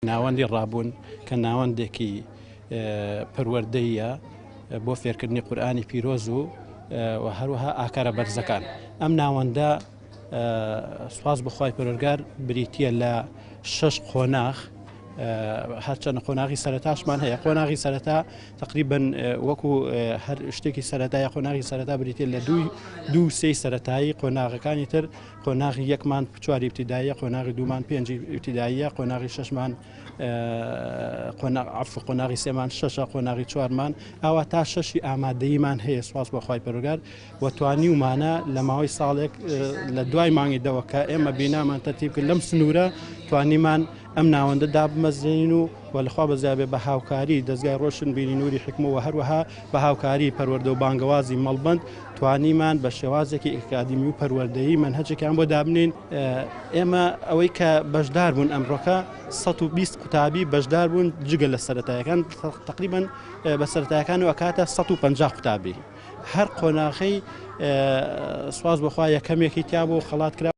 ناوەندی ڕابوون کە ناوەندێکی پەروەردەییە بۆ فێرکردنی قورئانی پیرۆز و و هەروەها ئاکارە بەرزەکان ئەم ناوەندە سواز بخوای پەرۆرگار بریتە لە شەش قۆناغ هەرچەند قۆناغی سەرتاشمان هەیە قۆناغی سەرەتا تقریبن وەکو هەر شتێکی سەرەتای قۆناغی سەرەتا بریتە لە دوو دوو سێ سەتایی قۆناغەکانی تر قۆناغی یەکمان چواری ئیبتیداییە، قۆناغی دوومان پێنجی ئیبتیداییە، قۆناغی شەشمان قۆناغ عەفو قۆناغی سێمان شەشە، قۆناغی چوارمان ئاوا تا شەشی ئامادەییمان هەیە سوپاس بۆ خوای پەروەردگار و توانیومانە لە ماوەی ساڵێک لە دوای مانگی دەوە کە ئێمە بینامان تەرتیب کرد لەم سنوورە توانیمان ئەم ناوەندە دابمەزرێنین و و لە خوا بەزیا بێ بە هاوکاری دەزگای ڕۆشن بیری نوری حیکمە و هەروەها بە هاوکاری پەروەردە و بانگەوازی مەڵبەند توانیمان بە شێوازێکی ئەکادیمی و پەروەردەیی مەنهەجێکیان بۆ دابنێین. ئێمە ئەوەی کە بەشدار بوون ئەمڕۆکە 120 قوتابی بەشدار بوون جگە لە سەرەتایەکان تقریبا بە سەرەتایەکان و ئەکاتە 150 قوتابی هەر قۆناغەی سواز بەخوا یەکەمێکی تیا بوو خەڵات کرا.